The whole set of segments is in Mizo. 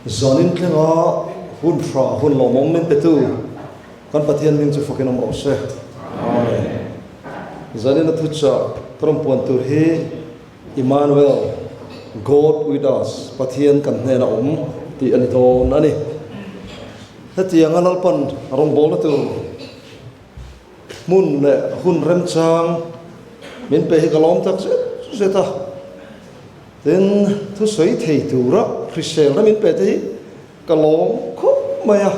Zanin thlenga hun hra hun lawmawm min petu kan Pathian hming chu fakin awm rawh se. Amen. Zanin a thuchah ka rawn puan tur hi Immanuel, God with us, Pathian kan hnena awm tih a ni dawn a ni. Hetianga Lalpan rawngbawlna tur hmun leh hun remchang min pe hi ka lawm tak zet zet a. Tin, thusawi thei tura hriselna min pe te hi ka lawm khawp mai a.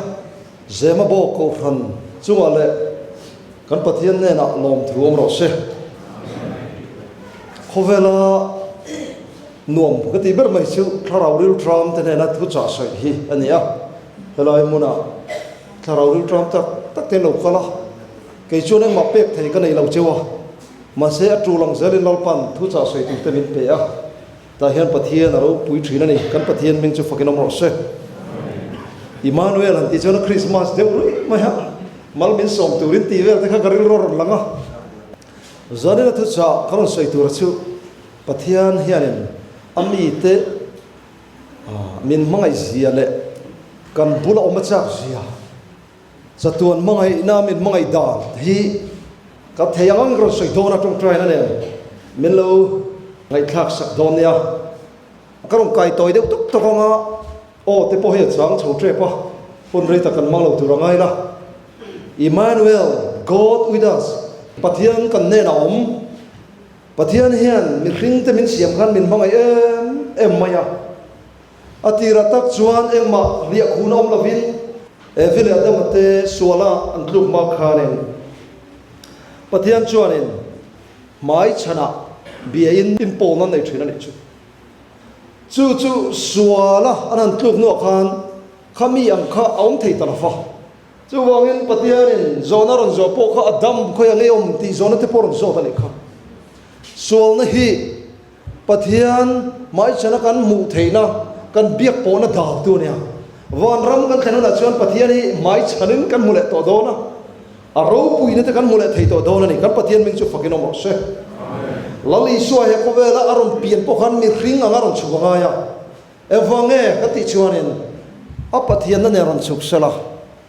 Zema bawk Kohhran chungah leh kan Pathian hnenah lawmthu awm rawh se. Khawvela nuam ka tih ber mai chu Thlarau Rilṭam te hnena thuchah sawi hi a ni a. Helai hmunah Thlarau Rilṭam tak tak te an lo kal a, kei chuan engmah pek thei ka nei lo cheu a. Mahse a tul ang zelin Lalpan thuchah sawi tur te min pe a, tah hian Pathian a ropui thin a ni. Kan Pathian hming chu fakin awm rawh se. Immanuel han tih chuan a Christmas deuh ruih mai a, mal min sawm turin tih vel te kha ka rilru a rawn lang a. Zanin a thuchah ka rawn sawi tura chu Pathian hianin a mite min hmangaih zia leh kan bula awm a chak zia, Chatuan hmangaihna min hmangaih dan hi ka thei ang ang rawn sawi dawn a tawngtaina nen min lo ngaihthlak sak dawn nia. Ka rawn kai tawi deuh tawk tawk ang a, aw te pawh hei a chang chho tep a, hun rei tak kan hmang lo tur a ngai la. Emmanuel, God with us, Pathian kan hnenah awm. Pathian hian mihring te min siam khan min hmangaih em em mai a. A tirah tak chuan engmah hliahkhun a awm lovin Evi leh Adama te suala an tluk hma khanin Pathian chuanin hmai chhanah biain inpawlna an nei thin a nih chu. Chu chu suala an han tluk hnuah khan kha mi ang kha a awm thei ta lo va. Chuvangin Pathianin zawhna rawn zawh pawh kha Adam khawiah ngei awm tih zawhna te pawh rawn zawt a nih kha. Sualna hi Pathian hmaichhana kan hmuh theihna, kan biak pawhna dâltu a nia. Vanram kan thlen hunah chuan Pathian hi hmaichhanin kan hmu leh tawh dawn a, a ropuina te kan hmu leh thei tawh dawn a ni. Kan Pathian hming chu fakin awm rawh se. Lal Isua he khawvela a rawn pian pawh khan mihring anga rawn chhuk a ngai a. Engvang nge ka tih chuanin a Pathianna nen rawn chhuk sela,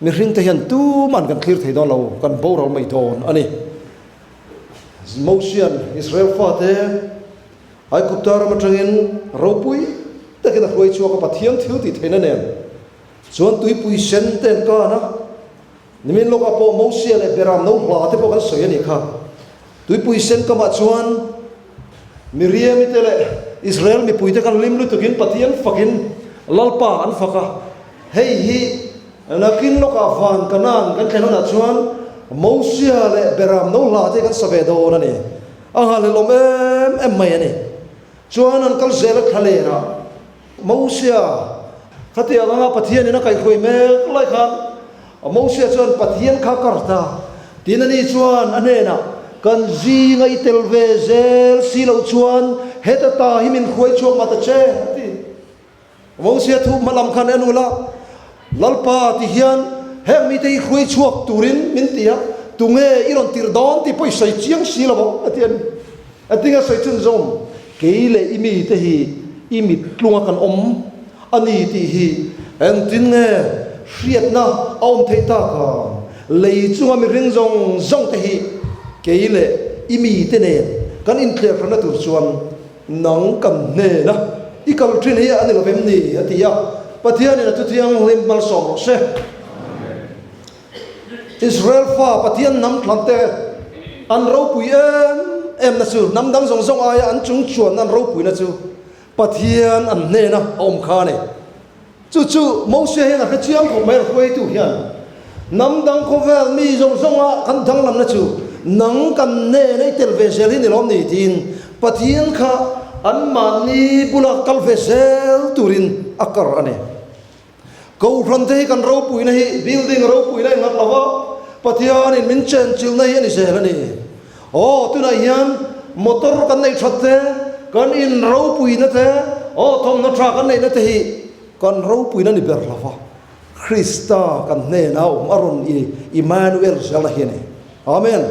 mihringte hian tuman kan thlir thei dawn lo, kan boral mai dawn a ni. Mosian Israel fate Aigupta ram atangin ropui takin a hruai chhuak a, Pathian thil tih theihna nen chuan tuipui sen te an kan a, nimin lawkah pawh Mosia leh Beram no hla te pawh kan sawi a nih kha. Tuipui sen kamah chuan Miriami te leh Israel mipuite kan hlim lutukin Pathian fakin Lalpa an fak a, hei hi Nakin lawkah van Kanaan kan thlen hunah chuan Mosia leh Beram no hla te kan sa ve dawn a ni. A nghalhlelawm em em mai a ni. Chuan an kal zel a thla lerah Mosia khatiang anga Pathianin a kaihhruai mek lai khan Mosia chuan Pathian kha kar ta tin a ni chuan a hnenah kan zinga i tel ve zel si loh chuan heta ta hi min hruai chhuak mah ta che a ti. Mosia thu hma lam khan en ula, Lalpa ti hian heng mite hi hruai chhuak turin min ti a, tunge i rawn tirh dawn tih pawh i sawi chiang si lo ang, a ti a ni. A tinga sawi chun zawm, kei leh i mite hi i mit tlunga kan awm a ni tih hi engtin nge hriatna a awm theih tak ang? Lei chunga mihring zawng zawng te hi kei leh i mite nen kan inthlerhranna tur chuan Nang kan hnena i kal thin hi a ni lovem ni? a ti a. Pathianin a chuthianghlim malsawm rawh se. Israel fa Pathian hnam thlante an ropui em em na chu, hnam dang zawng zawng aia an chung chuan an ropuina chu Pathian an hnena a awm kha a ni. Chu chu Mosia hian a hre chiang khawp mai a, hruaitu hian hnam dang khawvel mi zawng zawnga kan danglamna chu nang kan hnena i tel ve zel hi ni lawm ni tiin Pathian kha anmahni bula kal ve zel turin a kar a ni. Kohhran te hi kan ropuina hi building ropuina i nghat lo va, Pathianin min chenchilhna hi a ni zel a ni. Aw, tunah hian motor kan neih that te, kan in ropuina te, aw, thawmhnaw tha kan neihna te hi kan ropuina ni ber lo va, Krista kan hnena awm a rawn i Immanuel zelna hi a ni. Amen.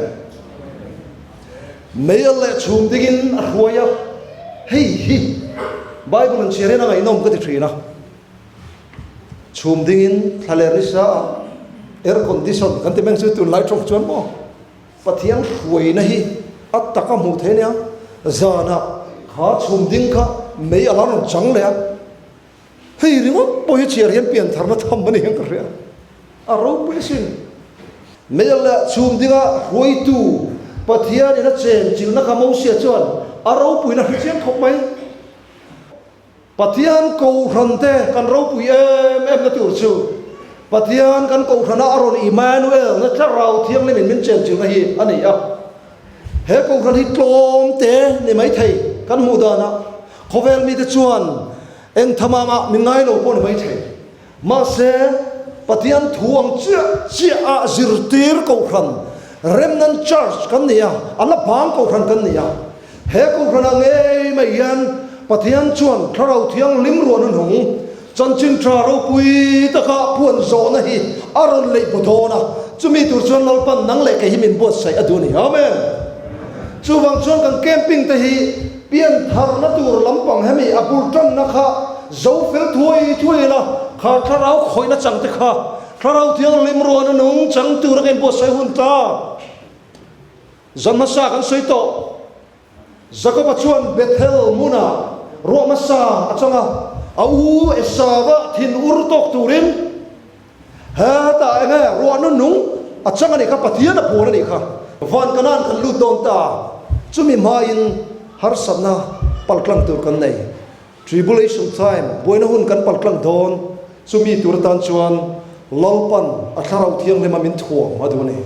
Meial leh chhum dingin a hruai a, hei hi Bible an chhiar hian a ngaihnawm ka ti thin a. Chhum dingin thla leh risa ah air condition kan ti meng chu tunlai tawng chuan maw Pathian hruaina hi a taka hmuh theih ania, zanah kha chhum ding kha mei a la rawn chang leh a, hei ringawt pawh hi chhiar hian piantharna tham a ni hian ka hria, a ropui asin. Mei a leh chhum dinga hruaitu Pathianin a chenchilhna kha Mosia chuan a ropuina hre chiang khawp mai. Pathian Kohhran te kan ropui em em na tur chu Pathian kan Kohhrana a rawn Immanuel na Thlarau Thianghlim in min chenchilhna hi a ni a. He Kohhran hi tlawm te ni mai thei kan hmuh danah khawvel mite chuan eng thamang ah min ngai lo pawh ni mai thei. Mahse Pathian thu ang chiah chiah ah zirtir Kohhran, Remnant Church kan ni a, a la bang Kohhran kan ni a. He Kohhranah ngei mai hian Pathian chuan Thlarau Thianghlim ruah hnuhnung chanchin tha ropui taka puan zawhna hi a rawn leih bu dawn a, chumi tur chuan Lalpan nang leh kei hi min buatsaih a duh a ni. Amen! Chuvang chuan kan camping te hi pian tharna tur lampang hemi a bul tanna kha zo fel thuai thuai ila, kha Thlarau khawihna chang te kha Thlarau Thianghlim ruah hnuhnung chang tura ka inbuatsaih hun ta. Zan hmasa kan sawi tawh. Jakoba chuan Bethel hmunah ruah hmasa a chang a, a u Esava thin ur tawk turin hetah eng nge ruah nunung a chang a nih kha, Pathian a puan a nih kha. Van Kanan kan lut dawn ta, chumi hmain harsatna paltlang tur kan nei. Tribulation time, buaina hun kan paltlang dawn, chumi tur atan chuan Lalpan a Thlarau Thianghlima min thuam a duh a ni.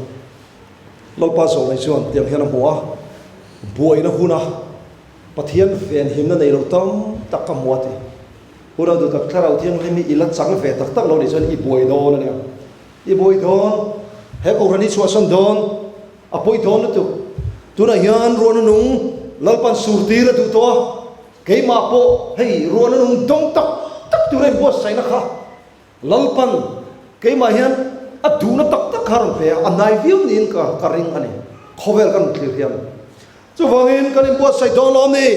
Lalpa Zawlnei chuan tiang hian a hmu a, buaina huna Pathian venhimna nei lo tam tak ka hmu a ti. Hun a duh tak Thlarau Thianghlim hi i la chang ve tak tak lo nih chuan i buai dawn a nia. I buai dawn, he Kohhran hi chhuahsan dawn, a pawi dawn lutuk. Tunah hian ruahna nung Lalpan surtir a duh tawh a, keimah pawh hei ruahna nung dawng tak tak tura inbuatsaihna kha Lalpan keimah hian a duhna tak tak kha a rawn pe a, a nai viau niin ka ka ring a ni, khawvel kan rawn thlir hian. Chuvangin kan inbuatsaih dawn lo ni.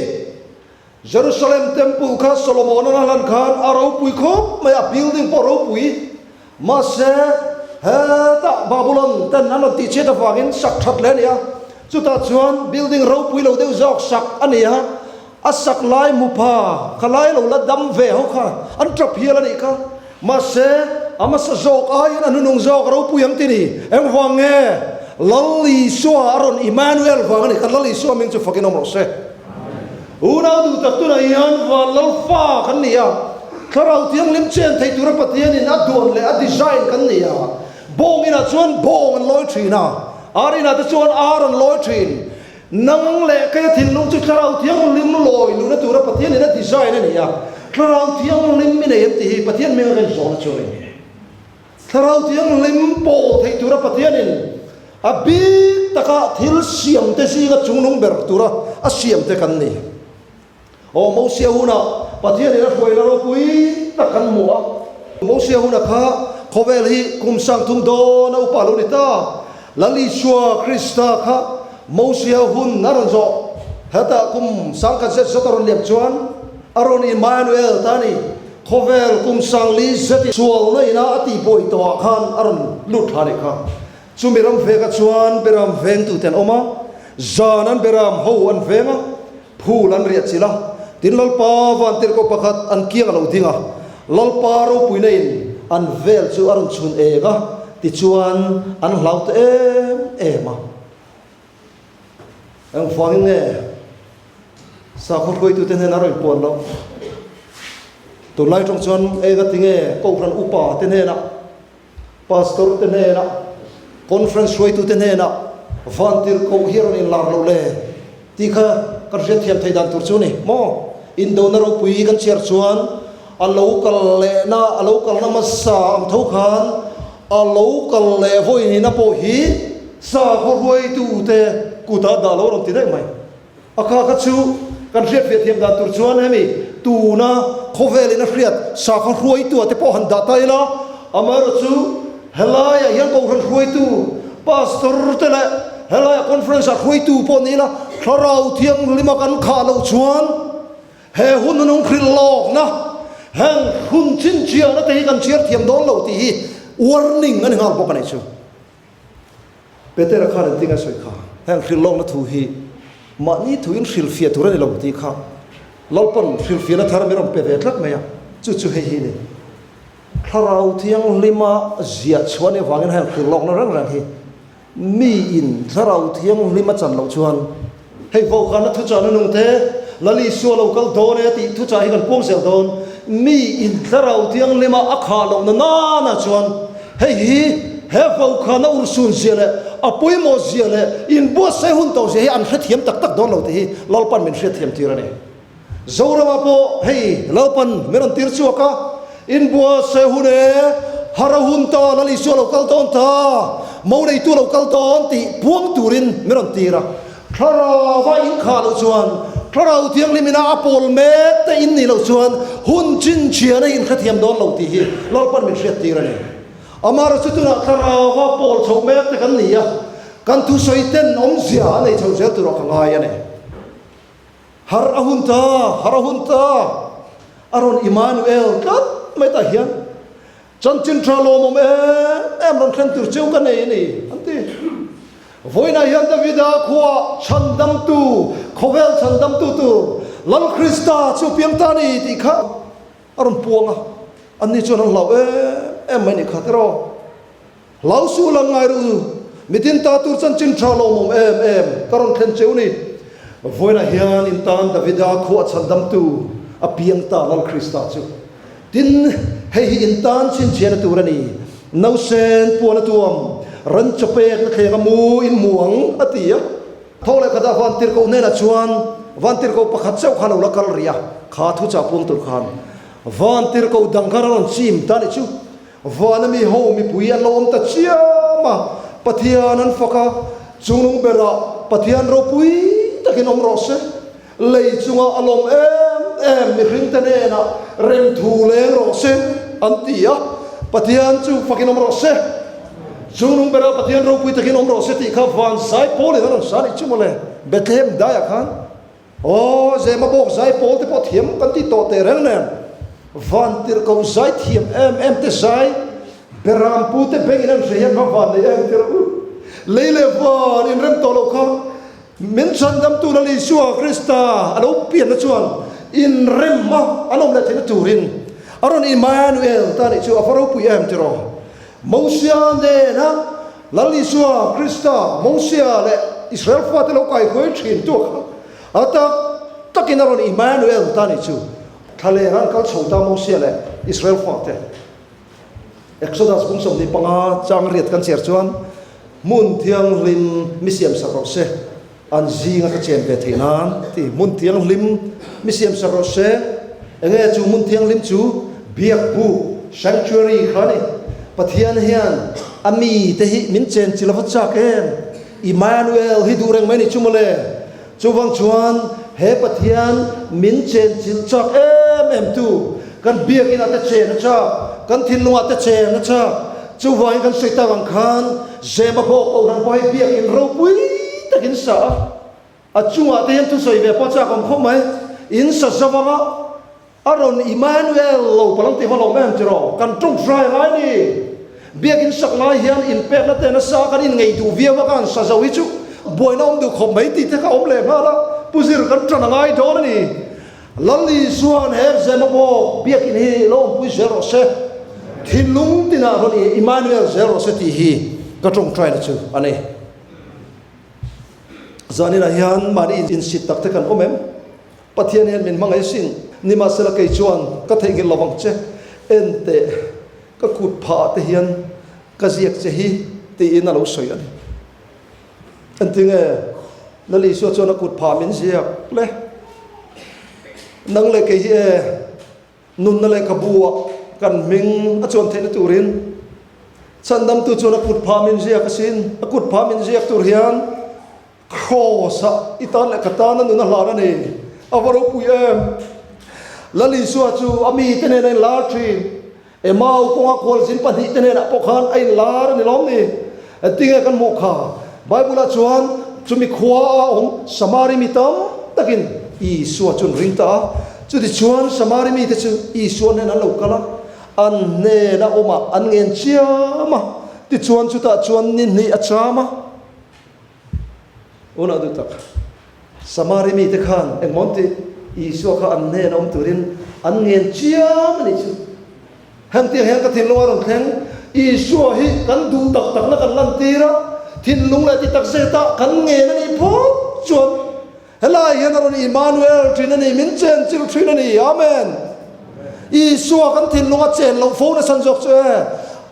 Jerusalem Temple kha Solomon-a a hlan khan a ropui khawp mai a, building pawh a ropui. Mahse, hetah Babylon ten an rawn tihchhiat avangin sak that leh a ni a, chutah chuan building ropui lo deuh zawk sak a ni a, A sak lai mupha kha lai lo la dam ve ho kha an tap hial a nih kha. Mahse, a hmasa zawk aiin a hnunung zawk a ropui ang ti ni. Engvang nge? Lal Isua a rawn Immanuel vang a ni. Kan Lal Isua hming chu fakin awm rawh se. Unau duh tak tunah hian van Lal fa kan ni a, Thlarau Thianghlim chen thei tura Pathianin a duan leh a design kan ni a. Bawng inah chuan bawng an lawi thin a, ar inah te chuan ar an lawi thin. Nang leh kei a thinlung chu Thlarau Thianghlim lawi luhna tura Pathianin a design a ni a, Thlarau Thianghlim i nei em tih hi Pathian hming a kan zawhna chu a ni. Thlarau Thianghlim pawl theih tura Pathianin a bik taka thil siamte zinga chungnung ber tura a siamte kan ni. Aw Mosia hunah Pathianin a hruaina ropui tak kan hmu a. Mosia huna kha khawvel hi kum sangthum dawn a upa lo ni ta. Lal Isua Krista kha Mosia hun a rawn zawh. Hetah kum sangkhat zet zet a rawn liam chuan a rawn Immanuel ta a ni. Khawvel kum sangli zet sualna ina a tihbuai tawhah khan a rawn lut thla a nih kha. Chumi ram vekah chuan Beram vengtute an awm a, zan an Beram ho an veng a, phul an riah chilh a. Tin, Lalpa vantirhkoh pakhat an kiang a lo ding a, Lalpa ropuina in an vel chu a rawn chhun eng a, tichuan an hlau ta em em a. Engvangin nge sakhaw hruaitute hnenah a rawn inpuan loh? Tunlai tawng chuan eng a ti nge Kohhran upa te hnenah? Pastor te hnenah, Conference hruaitu te hnenah vantirhkoh hi a rawn inlar loh le tih kha kan hriatthiam thei dan tur chu a ni maw? Indona ropui kan chhiar chuan a lo kal lehna, a lo kalna hmasa ang tho khan a lo kal leh vawiinina pawh hi sakhaw hruaitu te kutah dah lo rawn ti daih mai. A kha kha chu kan hriatfiah thiam dan tur chuan hemi tuna khawvelin a hriat sakhaw hruaitu ah te pawh han dah ta ila, amaherawh chu helaiah hian kohhran hruaitu pastor te leh helaiah conference ah hruaitu pawh ni ila thlarau thianghlima kan khah loh chuan he hun nung hrilh lawkna. Heng hun chhinchhiahna te hi kan chhiar thiam dawn lo tih hi warning a ni nghal bawk a nih chu. Petera khan engtin a sawi kha? Heng hrilhlawkna thu hi mahni thuin hrilhfiah tur a ni lo tih kha Lalpan hrilhfiahna thar min rawn pe ve tlat mai a, chu chu hei hi a ni. Thlarau Thianghlima ziah chhuah a nih avangin heng hrilhlawkna reng reng hi miin Thlarau Thianghlim a chan loh chuan hei vaukhana thuchahna nung te, Lal Isua lo kal dawn e tih thuchah hi kan puang zel dawn. Miin Thlarau Thianghlima a khah lohna nana chuan hei hi he vaukhana urhsun zia leh a pawimawh zia leh inbuatsaih hun tawh zia hi an hrethiam tak tak dawn lo tih hi Lalpan min hriatthiam tir a ni. Zoramah pawh hei Lalpan min rawn tir chhuak a, inbuatsaih hun e, har a hun ta, Lal Isua lo kal dawn ta, mo neitu lo kal dawn tih puang turin min rawn tir a. Thlarauva inkhah loh chuan, Thlarau Thianghlimina a pawl mek te in nih loh chuan hun chinchhian a inhrethiam dawn lo tih hi Lalpan min hriat tir a ni. Amaherawhchu tunah Thlarauva pawl chho mek te kan ni a, kan thusawi ten awmzia a nei chho zel turah ka ngai a ni. Har a hun ta, har a hun ta, a rawn Immanuel tlat mai tah hian chanchin tha lawmawm em em rawn thlen tur cheu ka nei a ni, an ti. Vawiinah hian Davida khua chhandamtu, khawvel chhandamtu tur Lal Krista chu piang ta a ni tih kha a rawn puang a, anni chuan an hlau em em mai a nih kha tiraw. Hlau suh lang ngai ru, mitin ta tur chanchin tha lawmawm em em ka rawn thlen cheu ni. Vawiinah hian in tan Davida khuah chhandamtu a piang ta Lal Krista chu. Tin, hei hi in tan chhinchhiahna tur a ni, Nausen puan a tuam, ran chaw pek na thleng a mu in hmu ang, a ti a. Tho leh khatah vantirhkoh hnenah chuan vantirhkoh pakhat chauh kha lo la kal rih a, kha thuchah puang tur khan vantirhkoh dang khan a rawn chim ta nih chu. Vana mi ho mipui an lo awm ta chiam a, Pathian an fak a, chungnung berah Pathian ropui takin awm rawh se. Lei chunga a lawm em em mihringte hnenah remthu leng rawh se an ti a, Pathian chu fakin awm rawh se. Chungnung berah Pathian ropui takin awm rawh se tih kha van zai pawlin a rawn sa nih chu mawle, Bethlehem daiah khan. Aw, Zema bawk zai pawl te pawh thiam kan ti tawh teh reng nen, Vantirhkoh zai thiam em em te zai, Berampu te bengin an hre hian va van nei em tir u. Lei leh van inrem tawh loh kha min chhandamtu Lal Isua Krista a lo pianna chuan inrem a an awm leh theihna turin a rawn Immanuel ta nih chu a va ropui em tiraw. Mosia nena Lal Isua Krista, Mosia leh Israel fate lo kaihruai thin tu kha a tak takin a rawn Immanuel ta nih chu. Thlaleng an kal chho ta Mosia leh Israel fate. Exodus bung 25 chang riat kan chhiar chuan hmun thianghlim mi siam sak rawh se, an zinga ka chen ve theih nan ti hmun thianghlim mi siam sak rawh se. Enge chu hmun thianghlim chu biak buk, sanctuary, kha a ni. Pathian hian a mi te hi min chen chi lova chak em? Immanuel hi duh reng mai ni chu mawle. Chuvang chuan he Pathian min chen chilh chak em em tu kan biakinah te chen a chak, kan thinlungah te chen a chak. Chuvangin kan sawi tak ang khan Zema bawk kohhran pawh hei biakin ropui takin sa a. A chungah te hian thusawi ve pawh chak awm khawp mai. In sa zavanga a rawn Immanuel lo palang tih va lawm em tiraw? Kan tawngtai ngai ni. Biakin sak lai hian inpekna te nasa kan inngeih duh viau a, kan sa zo hi chu buaina awm duh khawp mai tih te kha awm leh nghal a, Pu Zir kan tan a ngai dawn a ni. Lal Isua'n he Zema bawk biakin hi lo awmpui zel rawh se, thinlung tinah rawn Immanuel zel rawh se tih hi ka tawngtaina chu a ni. Zaninah hian mahni insit tak te kan awm em? Pathian hian min hmangaih asin. Nimahsela kei chuan ka theihnghilh lo vang che. En teh, ka kut phah ah te hian ka ziak che hi tiin a lo sawi a ni. Entinge Lal Isua chuan a kut phah min ziak le? Nang leh kei hi e. Nunna lehkhabu ah kan hming a chuan theihna turin Chhandamtu chuan a kut phah min ziak asin. A kut phah min ziak tur hian Kraws ah i tan leh ka tan a nun a hlan a ni. A va ropui em! Lal Isua chu a mite nen a inlar thin. Emau kawnga khualzin pahnihte hnenah pawh khan a inlar a ni lawm ni? Engtinge kan hmuh kha? Bible-ah chuan chumi khua a awm Samari mi tam takin Isua chu an ring ta a. Chutichuan Samari mite chu Isua hnen an lo kal a, an hnena awmah an ngen chiam a, tichuan chutah chuan ni hnih a cham a. Unau duh tak, Samari mite khan engmaw an tih? Isua kha an hnena awm turin an ngen chiam a nih chu. Hengtiang hian ka thinlung a rawn thleng. Isua hi kan duh tak takna kan lantir a, thinlung leh ti tak zeta kan ngen a nih phawt chuan helai hian a rawn Immanuel thin a ni, min chen chilh thin a ni. Amen. Isua kan thinlung a chen loh fo nasan zawk chu e.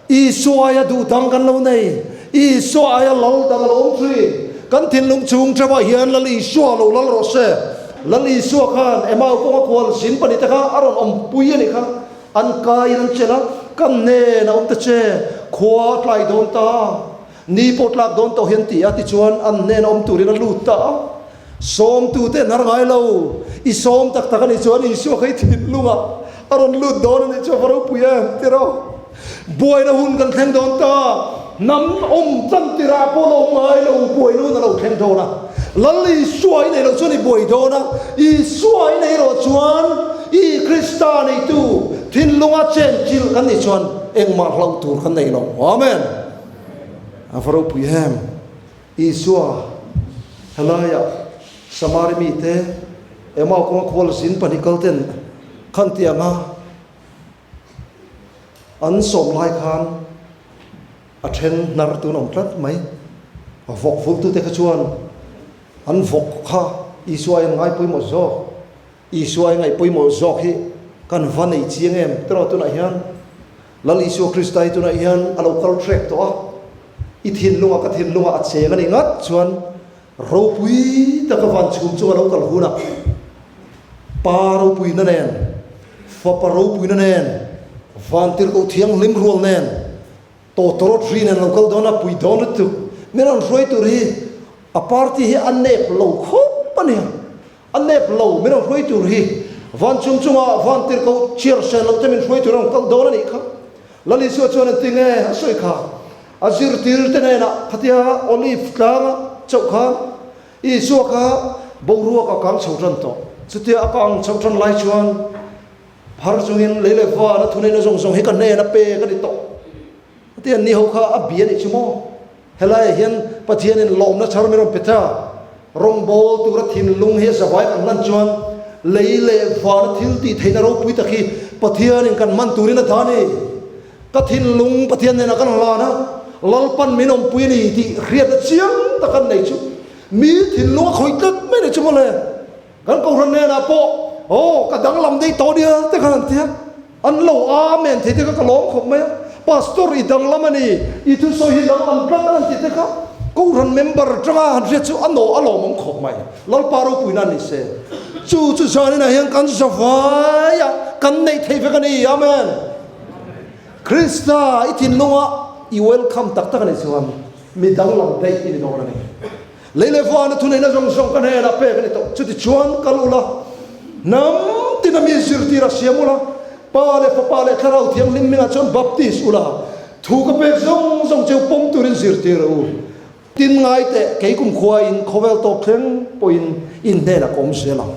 Isua aia duh dang kan lo nei. Isua aia lal dang a lo awm thin. Kan thinlung chhung theuhah hian Lal Isua lo lal rawh se. Lal Isua khan Emau kawnga kual zin pahnihte kha a rawn awmpui a nih kha. An kaiin an chelh a, Ka hnen a awm ta che, khua a tlai dawn ta, ni pawh tlak dawn tawh hian ti a, tichuan an hnen a awm turin a lut ta a. Sawmtute an har ngai lo, I sawm tak tak a nih chuan Isua kha i thinlungah a rawn lut dawn a nih chu a va ropui em ti rawh. Buaina hun kan thleng dawn ta, hnam awm chan tirah pawh la awm ngai lo, buaina hun a lo thleng dawn a. Lal Isua i neih loh chuan i buai dawn a, Isua i neih erawh chuan i Krista neitu thinlunga chenchilh kan nih chuan engmah hlauh tur kan nei lo. Amen. A va ropui em! Isua helaiah Samari mite Emau kawnga khual zin pahnih kalten khan tianga An sawm lai khan a then hnar tun awm tlat mai. A vawk vultute kha chuan an vawk kha Isua in ngai pawimawh zawk, Isua i ngaih pawimawh zawk hi kan va nei chiang em? Tiraw tunah hian Lal Isua Krista hi tunah hian a lo kal hrek tawh a, i thinlungah ka thinlungah a cheng a ni ngat chuan Ropui taka van chhum chunga lo kal hunah Pa ropuina nen, Fapa ropuina nen, Vantirhkoh thianghlim rual nen, tawtawrawt ri nen lo kal dawn a, pui dawn lutuk. Min rawn hruai tur hi a party hi a nep lo khawp a nia, a nep lo min rawn hruai tur hi van chhum chunga Vantirhkoh chhiar sen loh te min hruai tur a rawn kal dawn a nih kha. Lal Isua chuan engtin nge a sawi kha? A zirtirte hnenah khatia Olive tlanga chauh khan Isua kha boruak a kang chho tan tawh. Chutia a kang chhoh tan lai chuan phar chungin lei leh van a thuneihna zawng zawng hi ka hnen a pek a ni tawh. Chutia ni ho kha a bia nih chu maw? Helaiah hian Pathianin lawmna chhar min rawn pe ta. Rawngbâwl tura thinlung hi a zavai kan hlan chuan lei leh vana thil tih theihna ropui tak hi Pathianin kan hman turin a dah a ni. Ka thinlung Pathian hnenah kan hlan a, Lalpan min awmpui a ni tih hriatna chiang tak an nei chu mi thinlung a khawih tlat mai a ni chu mawle. Kan kohhran hnenah pawh, Aw, ka danglam daih tawh nia te khan an ti a. An lo Amen thei te kha ka lawm khawp mai a. Pastor i danglam a ni, i thusawi hi danglam tlat a an ti te kha kohhran member atanga han hriat chu a nawh a lawmawm khawp mai. Lalpa ropuina ni se. Chu chu zaninah hian kan zavai a, kan neih theih vek a ni. Amen. Krista i thinlunga i welcome tak tak a nih chuan mi danglam daih i ni dawn a ni. Lei leh vana thuneihna zawng zawng ka hnenah pek a ni tawh. Chutichuan kal ula, hnam tina mi zirtir a siam ula, Pa leh Fapa leh Thlarau Thianghlim hmingah chuan baptis ula, thu ka pek zawng zawng cheu pawm turin zirtir u. Tin ngai teh, kei kumkhuain khawvel tawp thleng pawhin in hnenah ka awm zel ang.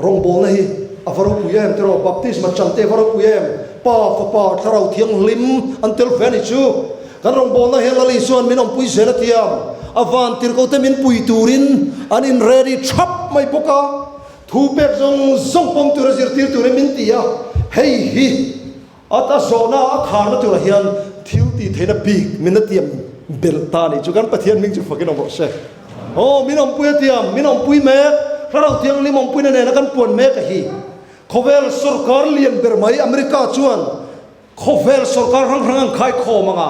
Rawngbawlna hi a va ropui em tiraw? Baptisma chan te a va ropui em? Pa, Fapa, Thlarau Thianghlim an tel ve a ni chu. Kan rawngbawlna hian Lal Isua'n min awmpui zel a tiam. A van tirhkote min pui turin an in ready thap mai bawk a. Thu pek zawng zawng pawm tura zirtir turin min ti a. Hei hi a ta zawhna a kharna turah hian thil tih theihna bik min a tiam belh ta a nih chu. Kan Pathian hming chu fakin awm rawh se. Aw, min awmpui a tiam, min awmpui mek, Thlarau Thianghlim awmpuina nena kan puan mek a hi. Khawvel sawrkar lian ber mai America chuan khawvel sawrkar hrang hrang an khai khawm ang a,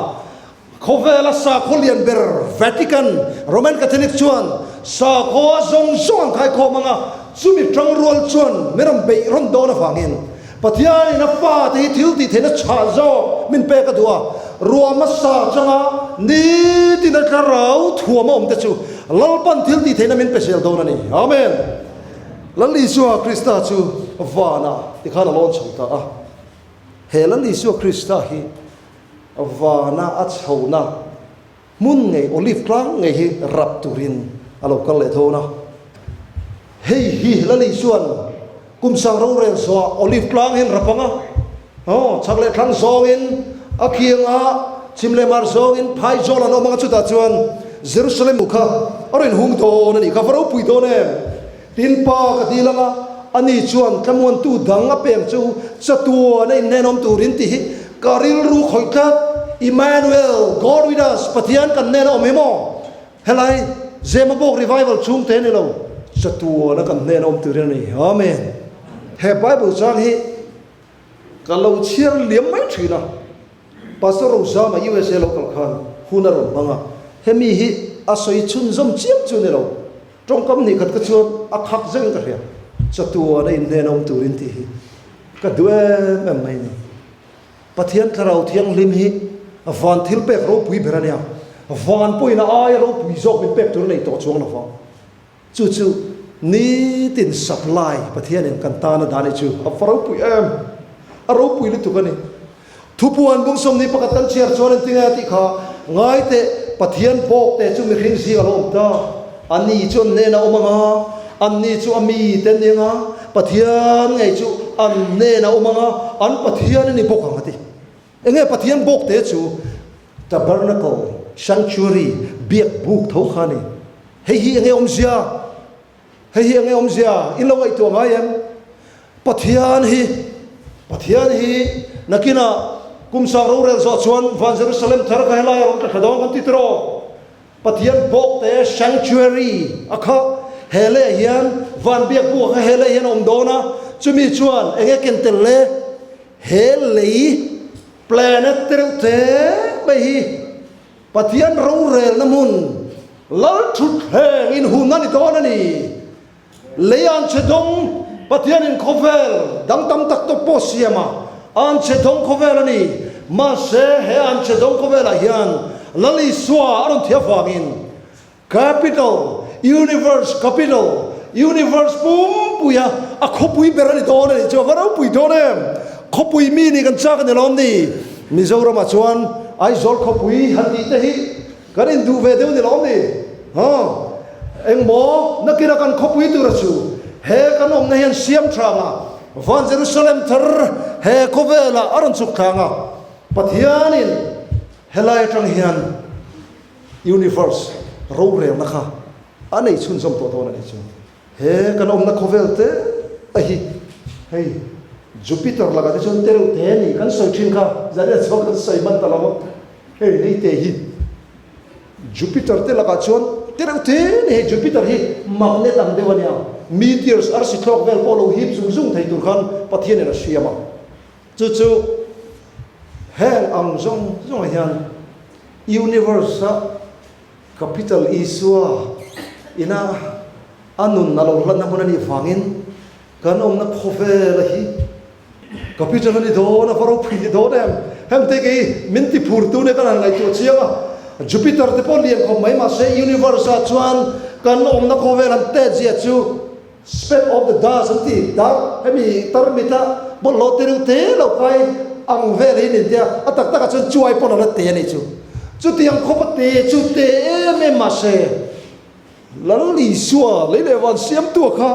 khawvela sakhaw lian ber Vatican, Roman Catholic chuan sakhaw zawng zawng an khai khawm ang a, chumi tangrual chuan min rawn beih rawn dawn avangin Pathianin a fate hi thil tih theihna chhah zawk min pek a duh a, ruah hmasa changa nitin a thlarau thuam a awm te chu Lalpan thil tih theihna min pe zel dawn a ni. Amen. Lal Isua Krista chu vanah tikhan a lawn chho ta a. He Lal Isua Krista hi vana a chhohna Hmun ngei, Olive tlang ngei hi rap turin a lo kal leh dawn a. Hei hi Lali chuan Kum sang rorel zawhah Olive tlang hian rap ang a, aw, chhak leh thlang zawngin a khiang a, chhim leh mar zawngin phaizawl an awm ang a, chutah chuan Jerusalem kha a rawn hung dawn a nih kha, va ropui dawn em? Tin, Pa ka dil ang a, ani chuan tlamuantu dang a peng chu chatuan a innenawm turin tih hi ka rilru khawih tlat. Emmanuel, God with us, Pathian kan nen a awm hi maw? Helai Zemabawk Revival chhungte ni lo, chatuan a kan hnen a awm turin a ni. Amen. He Bible chang hi ka lo chhiar liam mai thin a, Pastor Rozama USA lo kal khan hun a rawn hmang a, hemi hi a sawi chhunzawm chiam chu ni lo, tawngkam hnih khat kha chuan a khak zeng ka hria, chatuan a inhnen a awm turin tih hi ka duh em em mai a ni. Pathian Thlarau Thianghlim hi van thil pek ropui ber a nia, van pawhin a aia ropui zawk min pek tur a nei tawh chuang lo vang. Chu chu nitin supply Pathianin kan tan a dah ni chu a va ropui em! A ropui lutuk a ni. Thupuan bung sawmni pakhat kan chhiar chuan engtinge a tih kha, Ngai teh, Pathian bawk te chu mihring zing a lo awm ta, ani chu an hnenah awm ang a, anni chu a mite an ni ang a, Pathian ngei chu an hnenah awm ang a, an Pathian a ni bawk ang a ti. Enge Pathian bawk te chu? Tabernacle, sanctuary, biak buk tho kha a ni. Hei hi enge awmzia? Hei hi enge awmzia? In lo ngaihtuah ngai em? Pathian hi, Pathian hi nakinah kum sang rorel zawh chuan van Jerusalem thar kha helai a rawn tla thla dawn kan ti tiraw? Pathian bawk te sanctuary a kha he leh hian van biak bu a kha he leh hian a awm dawn a, chumi chuan enge ken tel le? He lei planet te reuh te mai hi Pathian rorelna hmun lal thutthleng inhun a ni dawn a ni. Lei an che dawng Pathianin khawvel dang tam tak tawp pawh siam a, an che dawng khawvel a ni. Mahse, he an che dawng khawvelah hian Lal Isua a rawn thih avangin Capital, Universe Capital, Universe pumpuia a khawpui ber a ni dawn a nih chu a va ropui dawn em! Khawpui mi nih kan chak a ni lawm ni? Mizoramah chuan Aizawl khawpui han tih te hi Kan induh ve deuh ni lawm ni? Huh? Engmaw? Nakina kan khawpui tura chu he kan awmna hian siam thang a, van Jerusalem thar he khawvelah a rawn chhuk thang a, Pathianin helai atang hian universe rorelna kha a nei chhunzawm tawh dawn a nih chu. He kan awmna khawvel te a hi hei Jupiter lakah te chuan tereuh te a ni kan sawi thin kha zan chuan kan sawi hman ta lo a hei hei te hi Jupiter te lakah chuan tereuh te a ni hei Jupiter hi magnet ang deuh a nia meteors arsi thlawk vel pawh lo hip zung zung thei tur khan Pathian in a siam a chu chu heng ang zawng zawngah hian universe a Capital Isua ina a nun a lo hlatna hmun a nih vangin kan awmna khawvela hi Capital a ni dawn a, va ropui ni dawn em? Heng te kei min ti phur tu nia kan han ngaihtuah chiang a, Jupiter te pawh lian khawp mai mahse universe ah chuan kan awmna khawvel han tet zia chu Speck of the dust an ti, dar hemi tarmita bawlhhlawh te reuh te lo kai ang vel hi nin tia, a tak takah chuan chuai pawn a la te a nih chu. Chutiang khawp a te chu te em em mahse Lal Isua lei leh van siamtua kha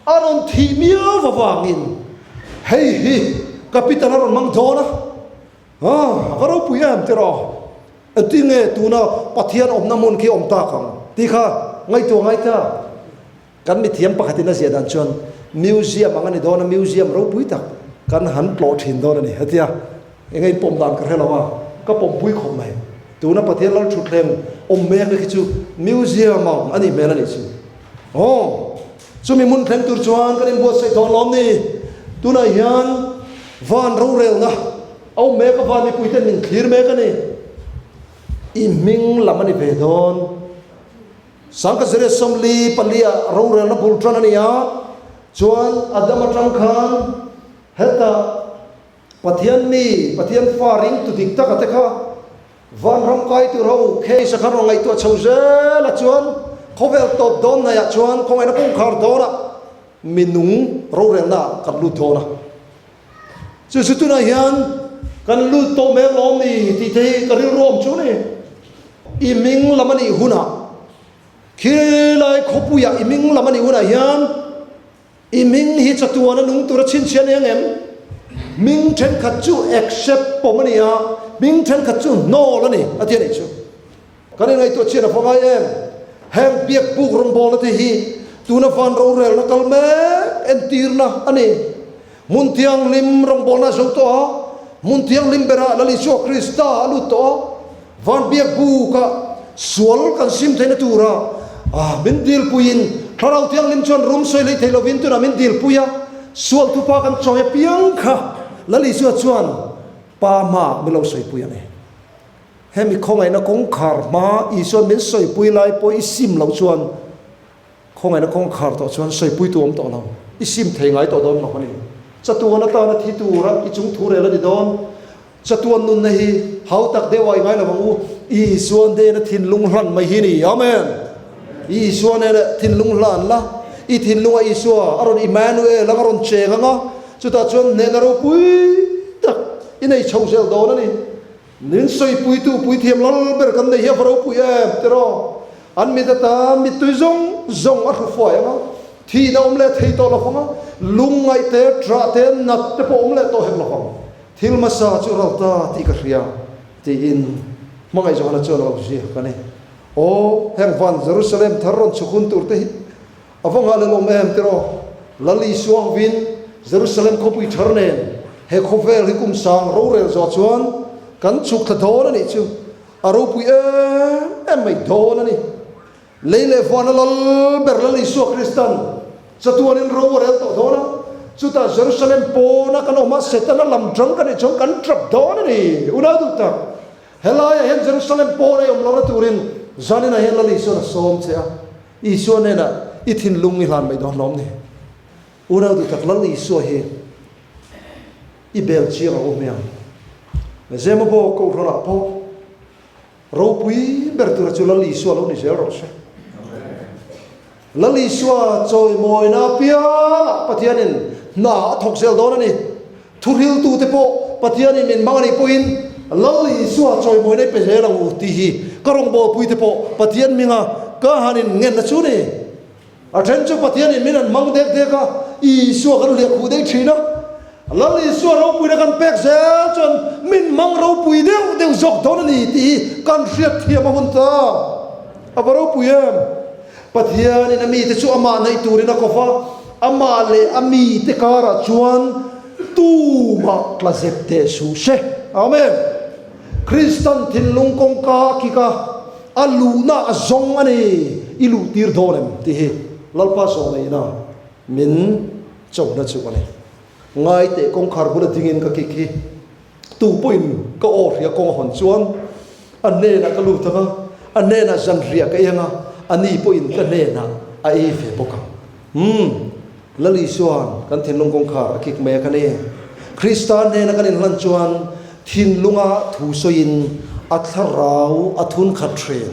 a rawn thih miau avangin hei hi capital a rawn hmang dawn a. A va ropui em tiraw? Engtin nge tuna Pathian awmna hmun khi awm tak ang tih kha ngaihtuah ngai ta. Kan mithiam pakhatin a ziah dan chuan museum ang a ni dawn a, museum ropui tak kan han tlawh thin dawn a ni. Hetia eng nge pawm dan ka hre lo a, ka pawmpui khawp mai. Tuna Pathian lal thutthleng awm mek na khi chu museum ang a nih hmel a nih chu. Aw, chumi hmun thleng tur chuan kan inbuatsaih dawn lawm ni. Tunah hian van rorelna a awm mek a, van mipuiten min thlir mek a ni. I hming lam a ni ve dawn. Sangka zir 44 ah rorelna bul tan a ni a, chuan Adam atang khan hetah Pathian mi, Pathian fa ringtu dik taka te kha vanram kai tur ho case a khan rawn ngaihtuah chho zel a, chuan khawvel tawp dawn hnaihah chuan khawngaihna kawngkhar dawnah minung rorelna ah kan lut dawn a. Chu chu tunah hian kan lut tawh mek lawm ni tih te hi ka rilru awm chu ni. I hming lam a nih hunah, khilai khawpuiah i hming lam a nih hunah hian. I hming hi chatuan a nung tura chhinchhiah a ni ang em? Hming thenkhat chu accept pawm a ni a, hming thenkhat chu hnawl a ni, a ti a nih chu. Kan inngaihtuah chian a va ngai em? Heng biak buk rawngbawlna te hi tuna van rorelna kal mek entirna a ni. Hmun thianghlim rawngbawlna a zo tawh a, hmun thianghlim berah Lal Isua Krista a lut tawh a, van biak bukah sual kan sim theihna tura min dilpuiin Thlarau Thianghlim chuan rum sawi lei thei lovin tunah min dilpui a, sual thupa kan chawi apiang kha Lal Isua chuan Pa hmaah min lo sawipui a ni. Hemi khawngaihna kawngkhar hma Isua'n min sawipui lai pawh i sim loh chuan Khawngaihna kawngkhar tawh chuan sawipuitu awm tawh lo, i sim thei ngai tawh dawn lo a ni. Chatuan atana thi tura i chung thu rel a ni dawn. Chatuan nunna hi hau tak deuh ah i ngai lo ang u. Isua nena thinlung hlan mai hi ni. Amen! Isua nena thinlung hlan la, i thinlunga Isua a rawn Immanuel ang a rawn cheng ang a, chutah chuan hnehna ropui tak i nei chho zel dawn a ni. Min sawipuitu puithiam lal ber kan nei hi a va ropui em tiraw? An mit ata mittui zawng zawng a hru fuai ang a, thihna awm leh thei tawh lo vang a, lungngaih te, ṭah te, nat te pawh awm leh tawh hek lo vang. Thil hmasa chu ral ta tih ka hria, tiin hmangaih Johana chuan a lo ziak a ni. Aw, heng van Jerusalem thar rawn chhuk hun tur te hi A va nghah leh em tiraw? Lal Isua hovin Jerusalem khawpui thar nen he khawvel hi kum sang rorel zawh chuan kan chhuk thla dawn a nih chu. A ropui em em mai dawn a ni. Lei leh vana lal ber Lal Isua Kristan chatuanin ro a rel tawh dawn a, chutah Jerusalem pawna kan awm a, Setana lam tang kan nih chuan kan tap dawn a ni. Unau duh tak, helaiah hian Jerusalem pawn a awm lohna turin zaninah hian Lal Isuan a sawm che a. Isua hnenah i thinlung i hlan mai dawn lawm ni? Unau duh tak Lal Isua hi i bel chiang a awm hiang. Zemabaw Kohhranah pawh ropui ber tura chu Lal Isua lo ni zel rawh se. Lal Isua chawimawina apiangah Pathianin hna a thawk zel dawn a ni. Thuhriltute pawh Pathianin min hmang a nih pawhin Lal Isua chawimawina i pe zel ang u tih hi ka rawngbawlpuite pawh Pathian hminga ka han in ngenna chu ni. A then chu Pathianin min han hmang dek dek a, Isua kan hliah khuh daih thin a. Lal Isua ropuina kan pek zel chuan min hmang ropui deuh deuh zawk dawn a ni tih hi kan hriat thiam a hun ta. A va ropui em! Pathianin a mite chu amah naih turin a kawp a, amah leh a mite karah chuan tumah tla zep teh suh se. Amen. Kristan thinlung kawngka a kik a, a luhna a zawng a ni, i luh tir dawn em tih hi Lalpa zawhneihna min chohna chu a ni. Ngai teh kawngkhar bula dingin ka kik hi. Tu pawhin ka aw hria kawng a hawn chuan a hnenah ka lut ang a, a hnenah zanriah ka ei ang a, a ni pawhin ka hnenah a ei ve bawk ang. Umm, Lal Isua'n kan thinlung kawngkhar a kik mai a ka ni. Krista hnena kan inhlan chuan thinlunga thu sawiin a thlarau a thun khat thin.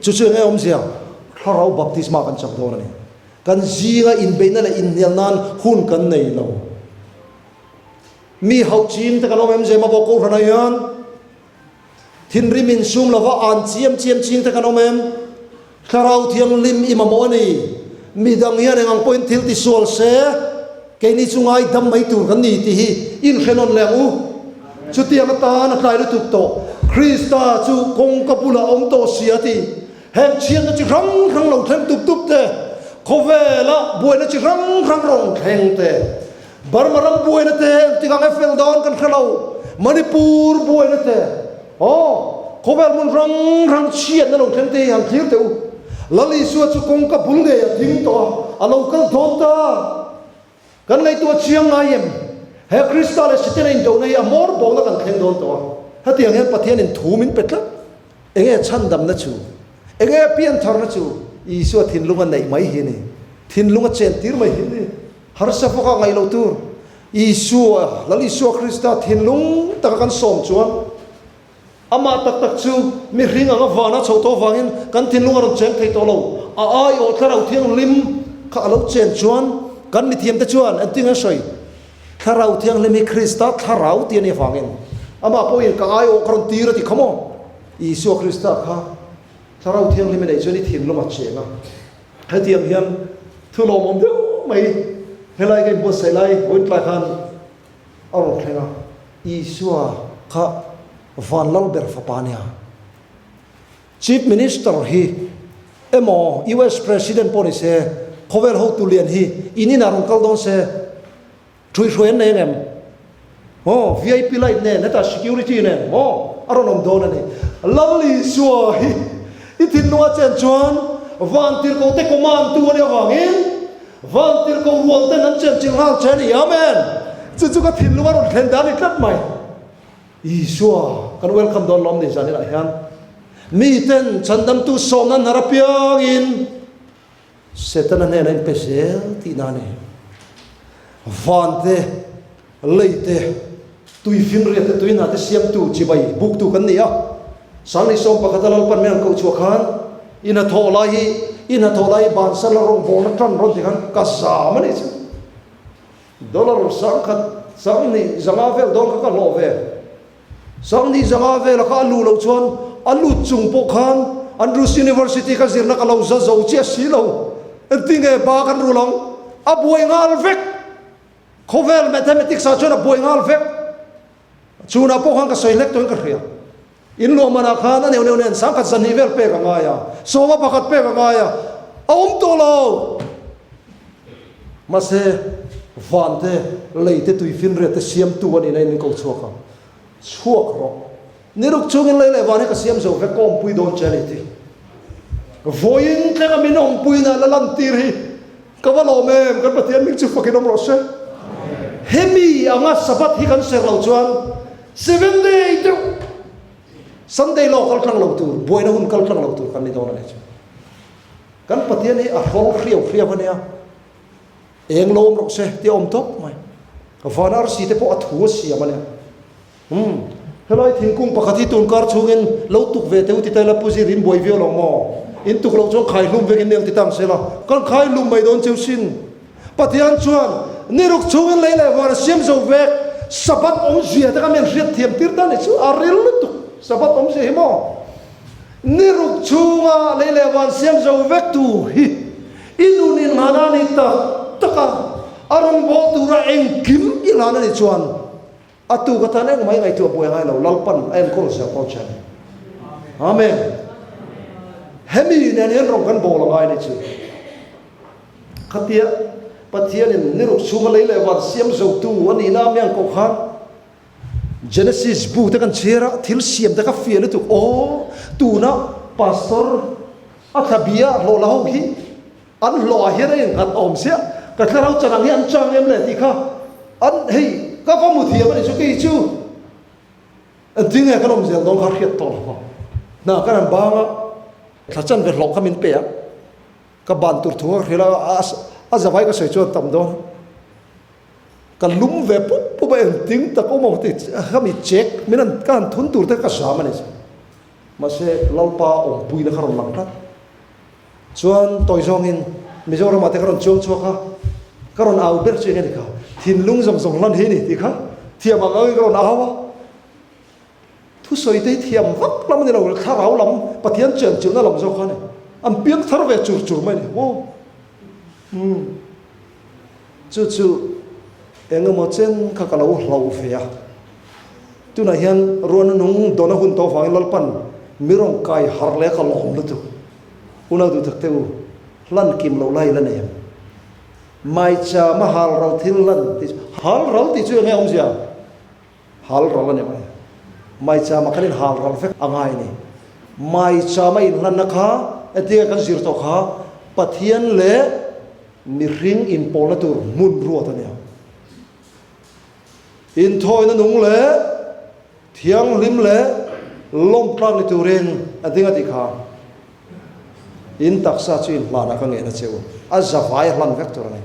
Chu chu eng nge awmzia? Thlarau baptisma kan chak dawn a ni. Kan zinga inbeihna leh inhnial nan hun kan nei lo. Mi hauh ching te kan awm em zem a bawk Kohhranah hian thinrim insum lova an chiam chiam ching te kan awm em? Thlarau Thianghlim i mamawh a ni. Mi dang hian eng ang pawhin thil ti sual se, keini chu ngaidam mai tur kan ni tih hi inhrenawn leh ang u. Chutiang atan a tlai lutuk tawh. Krista chu kawngka bulah a awm tawh si a ti. Heng chhiatna chi hrang hrang lo thleng tup tup te, khawvela buaina chi hrang hrang rawn thleng te, Burma ram buaina te engtik ang e fel dawn kan hre lo, Manipur buaina te, aw, khawvel hmun hrang hrang chhiatna lo thleng te hi han thlir teh u. Lal Isua chu kawngka bul ngei a ding tawh a, a lo kal dawn ta. Kan ngaihtuah chiang ngai em? He Krista leh Setana indohna hi a hmawr bawkna kan thleng dawn tawh a. Hetiang hian Pathianin thu min pe tlat. Enge chhandamna chu? Enge piantharna chu? Isua thinlunga neih mai hi a ni. Thinlunga chentir mai hi a ni. Harsa fawkah ngaih loh tur. Isua, Lal Isua Krista thinlung taka kan sawm chuan amah tak tak chu mihring anga vana chhoh tawh avangin kan thinlung a rawn cheng thei tawh lo. A aiawh Thlarau Thianghlim kha a lo chen chuan kan mithiamte chuan engtin an sawi? Thlarau Thianghlim hi Krista Thlarau tih a nih avangin amah pawhin ka aiawh ka rawn tir a ti kha maw? Isua Krista kha Thlarau Thianghlim a neih chuan i thinlung a cheng a. Hetiang hian thu lawmawm deuh mai. Helai ka inbuatsaih lai vawiin tlai khan a rawn thleng a, Isua kha van lal ber fapa a nia. Chief Minister hi emaw US President pawh ni se, khawvel hotu lian hi in inah rawn kal dawn se, Ṭhuihruai an nei ang em? Aw, VIP light nen, hetah security nen, maw? A rawn awm dawn a ni. Lal Isua hi i thinlunga chen chuan vantirhkoh te command tu a nih avangin vantirhkoh rual ten an chen chilh nghal che a ni. Amen! Chu chu ka thinlunga rawn thlen dan a ni tlat mai. Isua kan welcome dawn lawm ni zaninah hian miten chhandamtu sawmna hnar apiangin Setana hnenah in pe zel tihna a ni. Van te, lei te, tui finriat te, tui hna te siamtu, chibai buktu kan ni a. Sanglei sawm pakhata Lalpan min han koh chhuah khan, i hnathawh lai hi, i hnathawh lai hi bansan la rawngbawlna tan rawn ti khan ka zam a nih chu. Dollar sangkhat, sanghnih zanga vel dawn kha ka hlawh ve. Sanghnih zanga vela kha a luh loh chuan a lut chung pawh khan Andrews University ka zirna ka lo za zo chiah si lo. Engtinge ba kan rul ang? A buai nghal vek. Khawvel mathematics ah chuan a buai nghal vek. Chhunah pawh khan ka sawi hlek tawhin ka hria. In luah manah khan a neuh neuh nen sangkhat zahnih vel pek a ngai a, sawma pakhat pek a ngai a, a awm tawh lo. Mahse, van te, lei te, tuifinriat te siamtu a nihna in min ko chhuak a, chhuak rawh. Ni ruk chungin lei leh van hi ka siam zo vek, ka awmpui dawn che a ni ti. Vawiin tlenga min awmpuina la lantir hi ka va lawm em, kan Pathian hming chu fakin awm rawh se. Hemi anga Sabbath hi kan ser loh chuan seven day deuh Sunday law kal tlang lo tur, buaina hun kal tlang lo tur kan ni dawn a ni chu. Kan Pathian hi a hrawl hriau hriau a nia, eng lo awm rawh se tih a awm tawp mai. Van arsi te pawh a thu a siam a nia. Umm, helai thingkung pakhat hi tunkar chhungin lo tuk ve teh u ti ta ila Pu Zir in buai viau lo maw? In tuk loh chuan khai hlum vekin neng ti ta ang se la, kan khai hlum mai dawn cheu sin. Pathian chuan ni ruk chhungin lei leh van a siam zo vek, Sabbath awmzia te kha mi an hriat thiam tir ta a ni chu, a ril lutuk Sabbath awmzia hi maw? Ni ruk chhunga lei leh van siam zo vek tu hi i nun inhlan a ni tak tak a, a rawngbâwl tura engkim i hlan a nih chuan a tuk atan engmah i ngaihtuah buai ngai lo, Lalpan a enkawl zel dawn che a ni. Amen. Hemi nen hian rawn kan bawl a ngai a nih chu. Khatia Pathianin ni ruk chhunga lei leh van siam zo tu a nihna a miang koh khan, Genesis bu te kan chhiar a, thil siam te kha fiah lutuk aw, tuna pastor a thla bia hlawh la ho hi an hlawh ah hian a innghat awm sia, ka thlarau chan ang hi an chang em le tih kha an hei ka va mu thiam a nih chu kei chu engtin nge kan awm zel dawn kha hriat tawh lo hna kan han bang a, thla chan ve hlawh kha min pe a, ka ban tur thu ka hrilh a, a zavai ka sawi chuan tam dawn. Ka lum ve pup pup a engtin tak awm ang tih ka mi check min an ka han thun tur te ka zam a ni. Mahse Lalpa awmpuina kha rawn lang tlat. Chuan tawi zawngin Mizoramah te ka rawn chuang chhuak a, ka rawn au ber chu eng a ni kha, thinlung zawng zawng hlan hi a ni tih kha thiam ang angin ka rawn au a. Thusawi te hi thiam vak lam a ni lo, thlarau lam Pathian chenchilhna lam zawk kha a ni. An piang thar ve chur chur mai a ni maw? Umm. Chu chu eng emaw chen kha ka lo hlauh ve a. Tunah hian ruahna nung dawna hun tawh avangin Lalpan mi rawn kai harh leh ka lawm lutuk. Unau duhtak te u, hlan kim loh lai la nei ang. Maichama hal ral thil hlan tih chu, hal ral tih chu eng nge awmzia? Hal ral a ni mai. Maichama khan in hal ral vek a ngai a ni. Maichama inhlanna kha entinge kan zir tawh kha Pathian leh mihring inpawlna tur hmun ruat a nia. Inthawina nung leh thianghlim leh lawmtlak ni turin a ding a tih kha. In taksa chu inhlanah ka ngen a che u. A zavai a hlan vek tur a ni.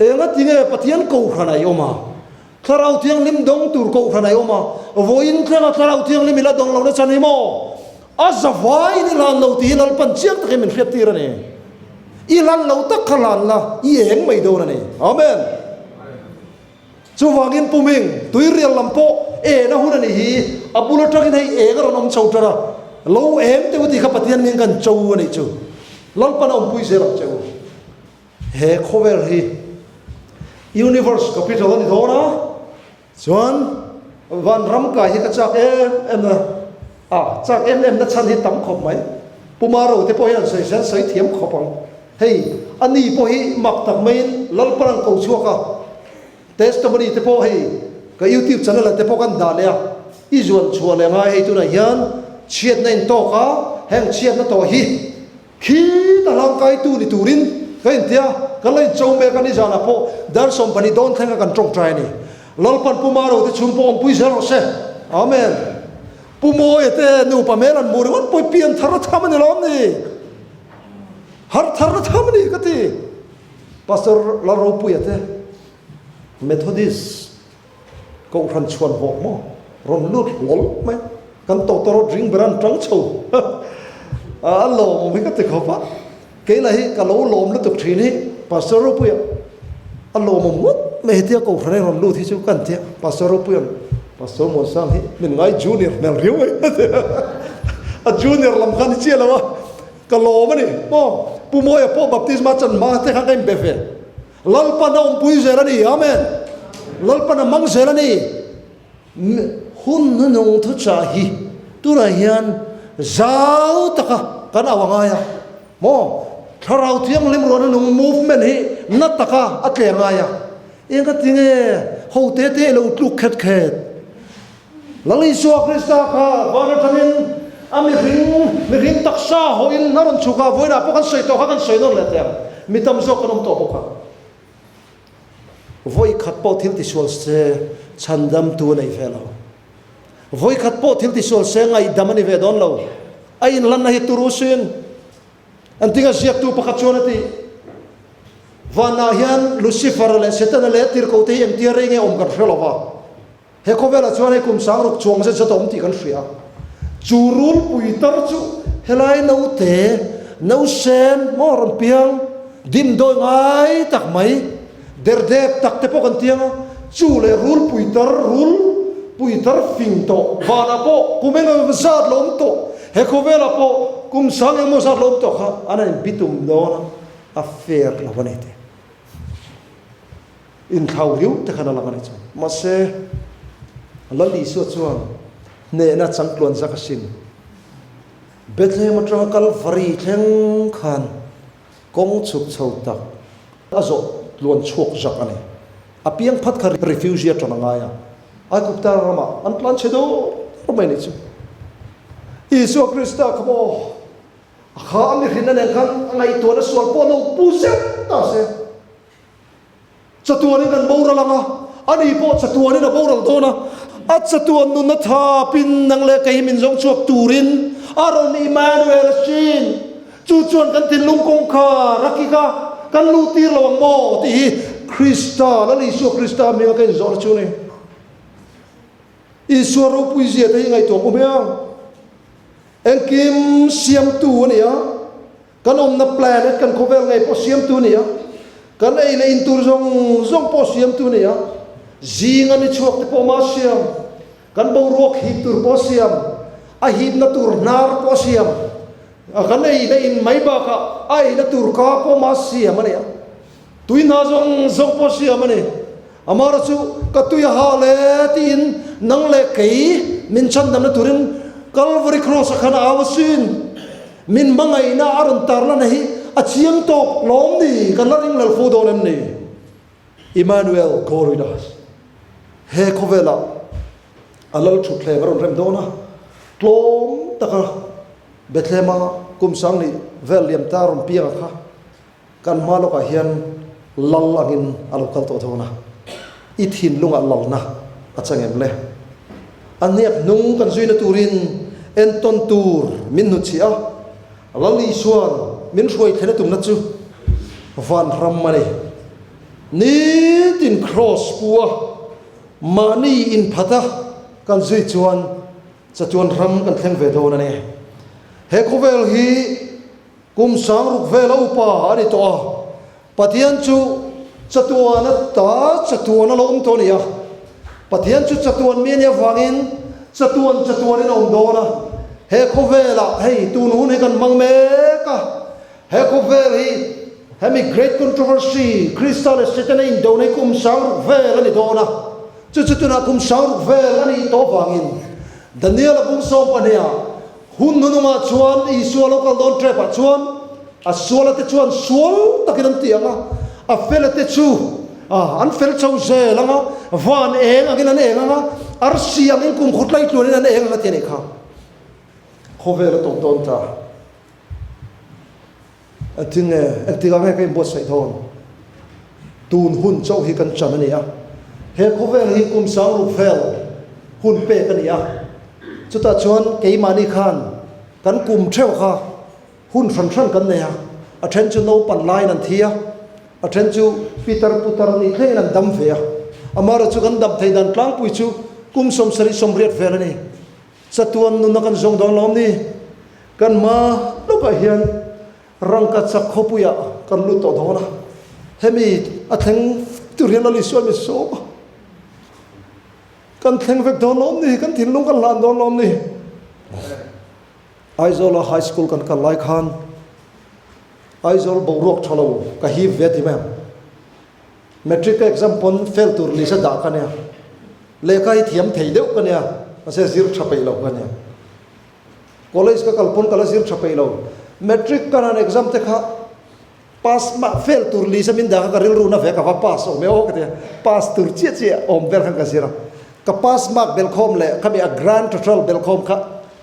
Enga tinge Pathian Kohhran a i awm a? Thlarau Thianghlim dawng tur Kohhran a i awm a? Vawiin thlenga Thlarau Thianghlim i la dawng lo nasa ni maw? A zavaiin i hlan lo tih hi Lalpan chiang takin min hriattir a ni. I hlan lo tak kha hlan la, i eng mai dawn a ni. Amen. Chuvangin puming, tuirial lam pawh en a hun a nih hi, a bul atangin hei eng a rawn awm chho ṭar a, lo eng teuh tih kha Pathian ning kan cho a nih chu. Lalpan a awmpui zel ang che u. He khawvel hi Universe capital a ni dawn a, chuan vanram kai hi ka chak em em na, a chak em em na chhan hi tam khawp mai. Pu Maro te pawh hian sawi se an sawi thiam khawp ang. Hei a ni pawh hi mak tak maiin Lalpan an ko chhuak a, testimony te pawh hei ka youtube channel ah te pawh kan dah leh a, i zuan chhuah leh ngai hei tunah hian chhiatna intawk a, heng chhiatna tawh hi Khi ta hlangkaitu ni turin ka intia, kan la incho mek a, nizanah pawh dar 12 dawn thlenga kan tawngtai a ni. Lalpan Pu Maro te chhung pawh awmpui zel rawh se. Amen. Pu Mawia te nupa hmel an hmuh ringawt pawh i pian thar na tham a ni lawm ni? Har thar na tham a ni ka ti. Pastor Lalropuia te Methodist Kohhran chhuan vawk maw? Rawn lut hlawl mai. Kan tawtawrawt ring ber an tang chho. A lawmawm hi ka ti khawp a. Kei lah hi ka lo lawm lutuk thin hi Pastor Ropuia a lawmawm ngawt mai hetia Kohhran hi rawn lut hi chu ka an tia. Pastor Ropuia'n Pastor Muansang hi min ngai junior hmel riau mai a ti a. A junior lam khan i chiah lo a, ka lawm a ni maw? Pu Mawia pawh baptisma chan hma te khan ka inbe ve. Lalpan a awmpui zel a ni. Amen. Lalpan a hmang zel a ni. Hun hnunung thuchah hi tunah hian zau taka kan au a ngai a. Maw? Thlarau Thianghlim ruahna nung movement hi na taka a tle a ngai a. Eng ka ti nge ho te te lo tluk khet khet. Lal Isua Krista kha van atangin a mihring, mihring taksa hawhin a rawn chhuk a, vawiinah pawh kan sawi tawh kha kan sawi nawn leh teh ang. Mi tam zawk kan awm tawh bawk a. Vawi khat pawh thil tisual se chhandamtu a nei ve lo. Vawi khat pawh thil tisual se ngaihdam a ni ve dawn lo. A inlanna hi turu sin. An tinga ziaktu pakhat chuan a ti, Vanah hian Lucifer-a leh Setana leh tirhkohte hi engtia rei nge awm kan hre lo va. He khawvelah chuan hei kum 6000 chuang zet zet a awm tih kan hria. Chu rulpui tar chu helai naute, nausen maw rawn piang, dimdawi ngai tak mai, derdep tak te pawh kan tiang a, chu leh rulpui tar, rulpui tar fing tawh, vanah pawh kum engemaw zat la awm tawh, he khawvelah pawh kum sang engemaw zat la awm tawh kha an han inbitum dawn a, a fair lo a ni tih. Inthlau riau te khan a lang a ni chu. Mahse, Lal Isua chuan hnehna changtluan zak a sin. Bethlehem atanga Kalvari thleng khan kawng chhuk chho tak a zawh tluan chhuak zak a ni. A piang phat kha refugee a tan a ngai a, Aigupta ramah an tlan chhe dawr dawr mai a nih chu. Isua Krista kha maw a kha a mihrinna nen khan a ngaihtuahna sual pawh lo pu zet ta se. Chatuanin kan boral ang a, ani pawh chatuanin a boral dawn a. A chatuan nunna thapin nang leh kei min zawng chhuak turin a rawn Immanuel a hrin. Chu chuan kan thinlung kawngkhar a kik a, kan luh tir lo ang maw tih hi Krista, Lal Isua Krista hminga ka inzawhna chu a ni. Isua ropui zia te hi ngaihtuah awm hian engkim siamtu a ni a. Kan awmna planet, kan khawvel ngei pawh siamtu a ni a, kan ei leh in tur zawng zawng pawh siamtu a ni a, zinga ni chhuak te pawh mah siam, kan boruak hip tur pawh siam, a hipna tur hnar pawh siam, kan ei leh in mai bakah a eina tur ka pawh mah siam a ni a, tui hna zawng zawng pawh siam a ni. Amara chu ka tui a ha le tiin nang leh kei min chhandamna turin Calvary Cross-a khan a au asin. Min hmangaihna a rawn tarlana hi a chiang tawp lawm ni? Kan la ring lal fo dawn em ni? Emmanuel Goridas he khawvelah a lal thutthleng a rawn rem dawn a, tlawm taka Bethlehem-a kum 10,000 vel liam ta rawn pianga kha Kan hma lawkah hian lal angin a lo kal tawh dawn a, i thinlungah lalna a chang em le? A hniak hnung kan zuina turin entawn tur min hnutchhiah a, Lal Isua'n min hruai thlen a tumna chu vanram a ni. Nitin kraws pu a, mahni inphat a kan zui chuan chatuan ram kan thleng ve dawn a ni. He khawvel hi Kum 6000 vela upa a ni tawh a, Pathian chu chatuan ata chatuan a lo awm tawh a ni a. Pathian chu chatuan mi a nih avangin chatuan chatuanin a awm dawn a. He khawvelah hei tun hun hi kan hmang mek a, he khawvel hi Hemi Great Controversy, Krista leh Setana indona hi kum 6000 vel a ni dawn a, chu chu tunah kum 6000 vel a nih tawh vangin Daniel-a bung sawmpahniha hun hnunungah chuan Isua lo kal dawn tepah chuan a suala te chuan sual takin an ti ang a, a fela te chu an fel chho zel ang a, van eng angin an eng ang a, arsi angin kum khawt lai tluanin an eng ang a ti a nih kha. Khawvel a tawp dawn ta. A ti nge, engtikah nge ka inbuatsaih dawn? Tun hun chauh hi kan chan a ni a, he khawvel hi kum 6000 vel hun pek a ni a, chutah chuan keimahni khan kan kum theuh kha hun hran hran kan nei a, a then chu naupan laiin an thi a, a then chu pitar putar nih thlengin an dam ve a, amaherawhchu chu kan dam theih dan tlangpui chu kum 70 80 vel a ni. Chatuan nuna kan zawng dawn lawm ni? Kan hma lawkah hian rangka chak khawpuiah kan lut tawh dawn a, hemi a thleng tur hian Lal Isua mi sawm a, kan thleng vek dawn lawm ni? Kan thinlung kan hlan dawn lawm ni? Aizawla High School kan kal lai khan Aizawl boruak tha lo ka hip ve ti mai ang. Matric ka exam pawn fail tur list a dah ka nia. Lehkha hi thiam thei deuh ka nia, mahse zir tha peih lo ka nia. College ka kal pawn ka la zir tha peih lo. Matric ka han exam te kha pass mah fail tur list a min dah kha ka rilru na ve ka va pass awm e aw ka ti a, pass tur chiah chiah awm vel khan ka zir a. Ka pass mark belhkhawm leh khami a grand total belhkhawm kha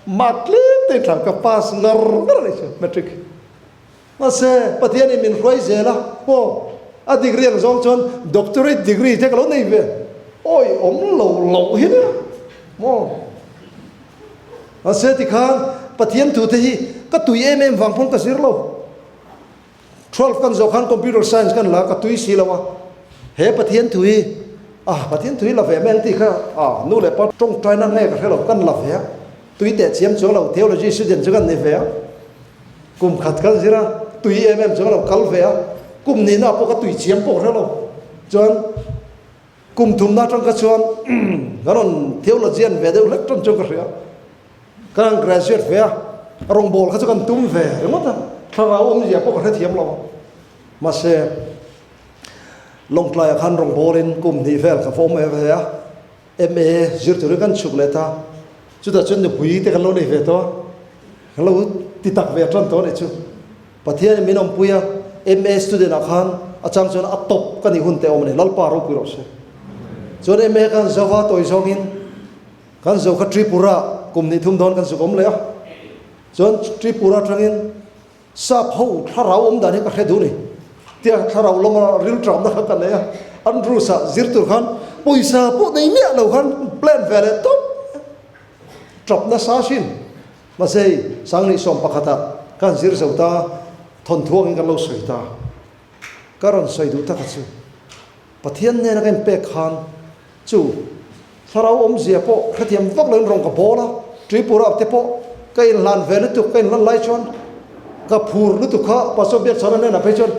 mark tlem te in thlang ka pass ngar ngar a ni chu matric. Mahse, Pathianin min hruai zel a, aw, a degree ang zawng chuan doctorate degree te ka lo nei ve, awi awm lo loh hi nia maw? Mahse tikhan Pathian thu te hi ka tui em em vang pawn ka zir lo. 12 kan zawh khan computer science kan la, ka tui si lo a, he Pathian thu hi, ah, Pathian thu hi la ve mai ang tih kha, ah, nu leh pa tawngtaina nge ka hre lo, kan la ve a, tui teh chiam chuang lo, theology student chu kan ni ve a. Kum khat kan zir a, tui em em chuan a lo kal ve a, kum nihna pawh ka tui chiam pawh hre lo. Chuan kum thumna atang kha chuan ka rawn theologian ve deuh hlek tan chuan ka hria. Ka rawn graduate ve a, rawngbâwl kha chu kan tum ve ringawt a, thlarau awmzia pawh ka hrethiam lo a. Mahse, Lawngtlaiah khan rawngbâwlin kum hnih vel ka va awm ve a. MA zir turin kan chhuk leh ta, chutah chuan nupui te kan lo nei ve tawh a, kan lo ti tak ve tan tawh a nih chu. Pathianin min awmpui a, MA student ah khan a chang chuan a top ka nih hun te a awm a ni, Lalpa ropui rawh se. Chuan MA khan Zova tawi zawngin kan zo kha Tripura kum hnih thum dawn kan zuk awm leh a, chuan Tripura atangin Sap ho thlarau awm dan hi ka hre duh ni. Tia thlarau lama rilṭamna kha ka nei a, Andrews ah zir tur khan pawisa pawh nei miah lo khan plan ve leh tawp ṭap nasa asin. Mahse hei 2011 ah ka han zir zo ta, thawnthuangin kan lo sawi ta. Ka rawn sawi duh taka chu Pathian hnena ka inpek khan Chu thlarau awmzia pawh hrethiam vak loin rawn ka bawl a, Tripura te pawh ka inhlan ve lutuk, ka inhlan lai chuan ka phur lutuk kha Pastor Biakchhana hnenah phei chuan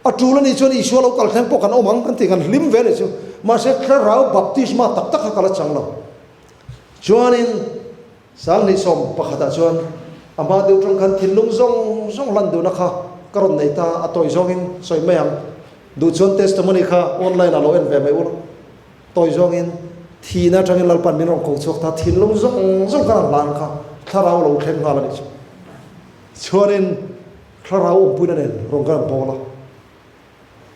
a tul anih chuan Isua lo kal thleng pawh kan awm ang kan ti, kan hlim ve anih chu. Mahse thlarau baptisma tak tak kha ka la chang lo. Chuanin 2011 ah chuan a hma deuh tang khan thinlung zawng zawng hlan duhna kha ka rawn nei ta, a tawi zawngin sawi mai ang. Duh chuan testimony kha online ah lo en ve mai ula. Tawi zawngin thihna atangin Lalpan min rawn ko chhuak ta, thinlung zawng zawng khan a hlan kha thlarau lo thleng nghal a nih chu. Chuanin thlarau awmpuina nen rawn kan an bawl a.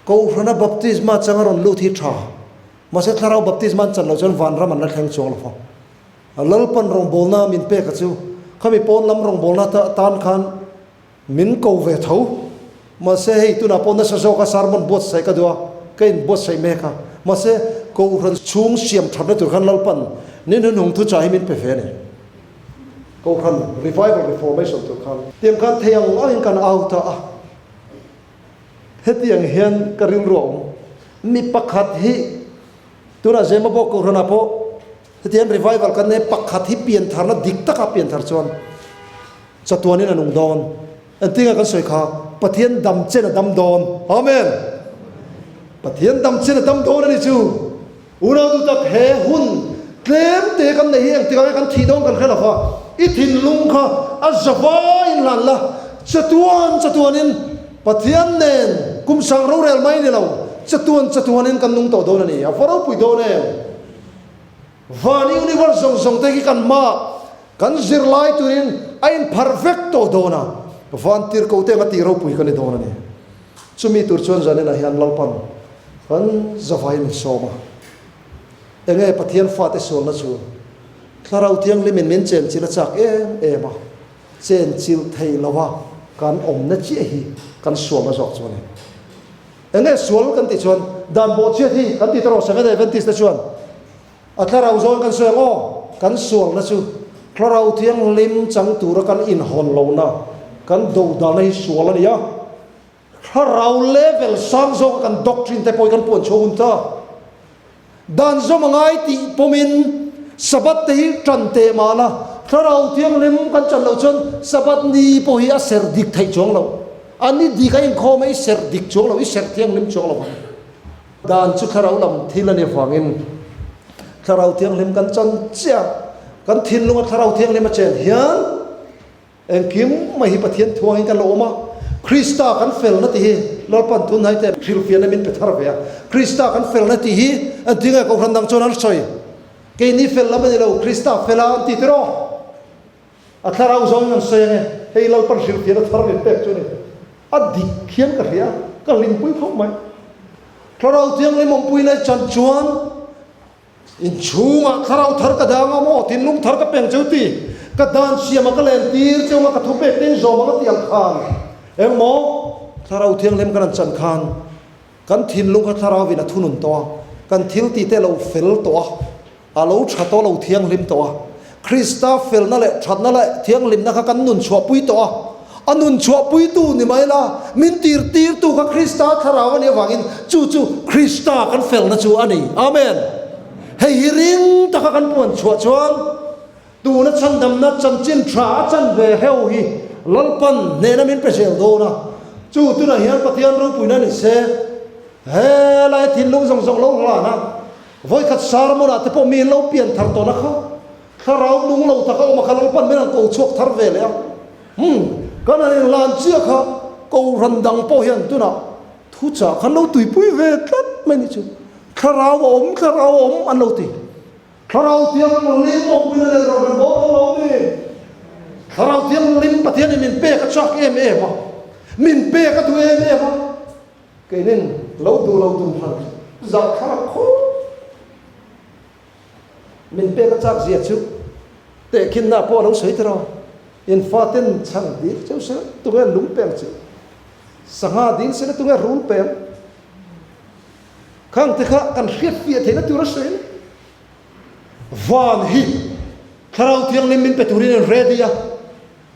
Kohhrana baptisma changa rawn lut hi tha, mahse thlarau baptisma an chan loh chuan vanram an la thleng chuang lo fa. Lalpan rawngbawlna min pek a chu, khami pawn lam rawngbawlna tan khan Min ko ve tho. Mahse hei tunah pawh nasa zawka sermon buatsaih ka duh a, ka inbuatsaih mek a. Mahse Kohhran chhung siam thatna tur khan Lalpan ni hnuhnung thuchah hi min pe ve a ni. Kohhran Revival Reformation tur khan. Tiang khan thei ang angin kan au ta a. Hetiang hian ka rilru a awm. Mi pakhat hi tunah Zemabawk Kohhranah pawh hetiang revival kan nei pakhat hi piantharna dik taka pianthar chuan Chatuanin a nung dawn. Engtinge kan sawi kha? Pathian dam chen a dam dawn. Amen! Pathian dam chen a dam dawn a ni chu. Unau duh tak, he hun tlem te kan nei hi engtikah nge kan thih dawn kan hre lo va. I thinlung kha a zavaiin hlan la, chatuan chatuanin Pathian nen. Kum sang rorel mai ni lo, chatuan chatuanin kan nung tawh dawn a ni. A va ropui dawn em? Van universe zawng zawng te khi kan hmaah kan zirlai turin a inpharh vek tawh dawn a, van tirhkoh te anga tih ropui kan ni dawn a ni. Chumi tur chuan zaninah hian Lalpan kan zavai min sawm a, enge Pathian fate sualna chu Thlarau Thianghlimin min chenchilh a chak em em a, chenchilh thei lova kan awmna chiah hi kan sualna zawk chu a ni. Enge sual kan tih chuan dan bawhchhiat hi kan ti ta rawh Seventh Adventist te chuan a thlarau zawn kan sawi ang aw, kan sualna chu thlarau thianghlim chang tura kan inhawn lohna, kan dodalna hi sual a ni a, thlarau level sang zawka kan doctrine te pawh hi kan puan chhuak hun ta. Dan zawm a ngai tih pawmin Sabbath te hi tan teh mah la, Thlarau Thianghlim kan chan loh chuan Sabbath ni pawh hi a serh dik theih chuang lo. A ni dik a inkhawm a, i serh dik chuang lo, i serh thianghlim chuang lo ang. Dan chu Thlarau lam thil a nih avangin Thlarau Thianghlim kan chan chiah a, kan thinlunga Thlarau Thianghlim a chen hian, Engkim mai hi Pathian thuangin kan lo awm a, Krista kan felna tih hi Lalpan tunhnai te hrilhfiahna min pe thar ve a. Krista kan felna tih hi an ti nge Kohhran dang chuan an sawi. Keini fel lam a ni lo, Krista fela an ti tiraw? A thlarau zawngin an sawi ange, hei Lalpan hrilhfiahna thar min pek chu a ni. A dik hian ka hria, ka hlimpui khawp mai. Thlarau Thianghlim awmpui lai chan chuan Inchhungah thlarau thar ka dang a maw, thinlung thar ka peng cheu ti, ka dan siam a ka len tir cheu a, ka thu pek te in zawm ang a ti ang khan eng maw? Thlarau thianghlim kan han chan khan kan thinlung kha thlarau in a thunun tawh a, kan thil tih te a lo fel tawh a, a lo tha tawh a, lo thianghlim tawh a, Krista felna leh thatna leh thianghlimna kha kan nun chhuahpui tawh a, a nun chhuahpuitu ni mai la, min tirtirtu kha Krista thlarau a nih avangin chu chu Krista kan felna chu a ni. Amen. Hei hi ring taka kan puan chhuah chuan tuna chhandamna chanchin tha a chan ve heu hi Lalpan hnehna min pe zel dawn a, chu tunah hian Pathian ropuina ni se, helai thinlung zawng zawng lo hlan a, Vawikhat sermon-ah te pawh mi an lo pian thar tawh na kha, thlarau nung lo taka awm a kha Lalpan min han ko chhuak thar ve leh a. Umm, kan han inhlan chiah kha Kohhran dang pawh hian tunah thuchah khan lo tuipui ve tlat mai ni chu. Thlarau a awm, thlarau a awm an lo ti. Thlarau Thianghlim awmpuina leh rawh kan bawl lo ni. Thlarau Thianghlim Pathianin min pek a chak em em a, min pek a duh em em a. Keinin lo duh lo tum hran zah thlalak khawp min pek a chak zia chu tehkhinna pawh a lo sawi tiraw. In faten chhang dil cheu se tunge lung peng chu sangha dil se tunge rul peng khang te kha kan hriat fiah theihna tur a sawi a ni. Van hi Thlarau Thianghlim min pe turin an ready a.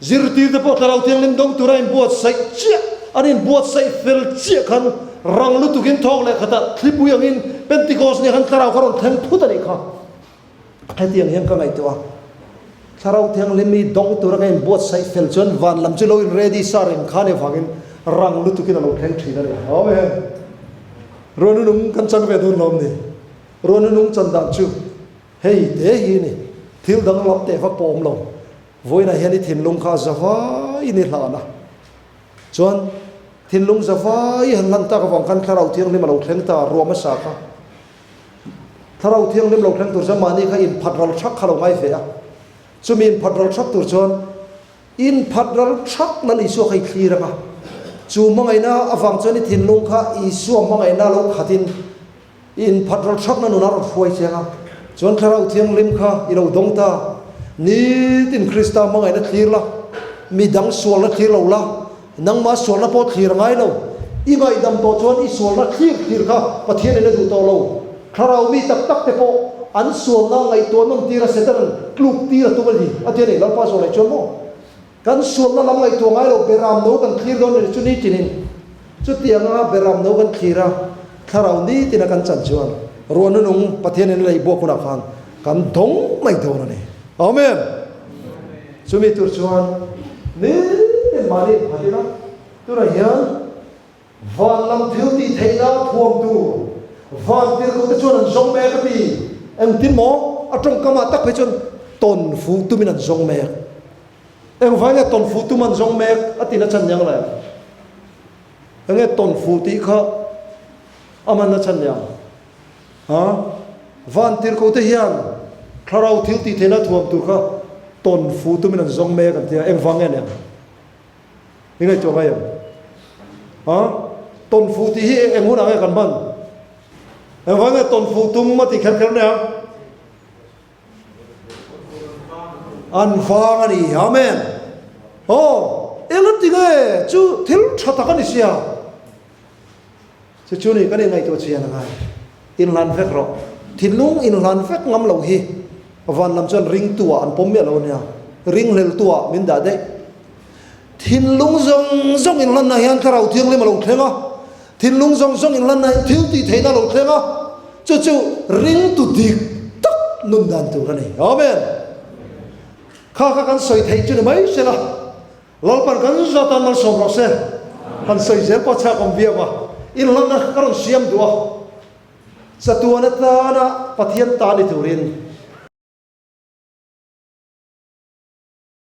Zirtirte pawh Thlarau Thianghlim dawng tura inbuatsaih chiah, an inbuatsaih fel chiah khan rang lutukin thawk leh khatah thlipui angin Pentecost nia khan Thlarau kha rawn thleng phut a nih kha. Hetiang hian ka ngaihtuah a, Thlarau Thianghlim hi dawng tura ka inbuatsaih fel chuan van lam chu lo in ready sa reng kha ni avangin rang lutukin a lo thleng thin a ni. Amen. Ruanu nung kan chang ve dawn lawm ni? Ruanu nung chan dan chu hei te hi ni, thil danglam teh vak pawh awm lo. Vawiinah hian i thinlung kha za vaiin i hlan a, chuan thinlung za vai han hlan tak avang khan Thlarau Thianghlim a lo thleng ta ruah hmasa kha. Thlarau Thianghlim lo thleng tur chuan mahni kha inphat ral thak kha lo ngai ve a, chumi inphat ral thak tur chuan inphat ral thak nan Isua kha i thlir ang a, chu hmangaihna avang chuan i thinlung kha Isua hmangaihna lo khatin I inphat ral hrapna nunah rawn hruai chiang a, chuan Thlarau Thianghlim kha i lo dawng ta. Nitin Krista hmangaihna thlir la, mi dang sualna thlir lo la, nangmah sualna pawh thlir a ngai lo. I ngaihdam tawh chuan i sualna thlir thlir kha Pathianin a duh tawh lo. Thlarau mi tak tak te pawh an sualna ngaihtuah nawn tir a Setanan tluk tir a tum a ni a ti a ni. Lalpa zawh leh chuan maw? Kan sualna lam ngaihtuah ngai lo beram no kan thlir dawn a ni chu nitinin. Chutianga beram no kan thlir a, thlarau nitina kan chan chuan ruahna nung Pathianin a lei buak hunah khan kan dawng mai dawn a ni. Amen! Chumi tur chuan nitin mahni inphat ila, tunah hian van lam thil tih theihna thuam tur van tirhkohte chuan an zawng mek a ti. Engtin maw? A tawngkamah tak phei chuan tawn fu tumin an zawng mek. Engvai nge tawn fu tum an zawng mek a tina chan niang le? Enge tawn fuh tih kha a man a chhan nia? Ha? Van tirhkohte hian thlarau thil tih theihna thuam tur kha tawn fuh tumin an zawng mek an ti a, engvang nge nia? I ngaihtuah ngai em? Ha? Tawn fuh tih hi eng hunah nge kan hman? Engvang nge tawn fuh tum a ti kher kher nia? An vang a ni. Amen. Aw, eng a ti nge? Chu thil tha tak a ni sia. Chu chu ni kan inngaihtuah chian a ngai. Inhlan vek rawh. Thinlung inhlan vek ngam lo hi van lam chuan ringtu ah an pawm miah lo a nia. Ringhlel tu ah min dah daih. Thinlung zawng zawng inhlanna hian Thlarau Thianghlim a lo thleng a. Thinlung zawng zawng inhlanna hian thil tih theihna a lo thleng a. Chu chu ringtu dik tak nun dan tur a ni. Amen. Kha kha kan sawi theih chu ni mai se la. Lalpan kan zatan malsawm rawh se. Han sawi zel pawh chhak awm viau a, inhlanna ka rawn siam duh a. Chatuan atana Pathian ta ni turin.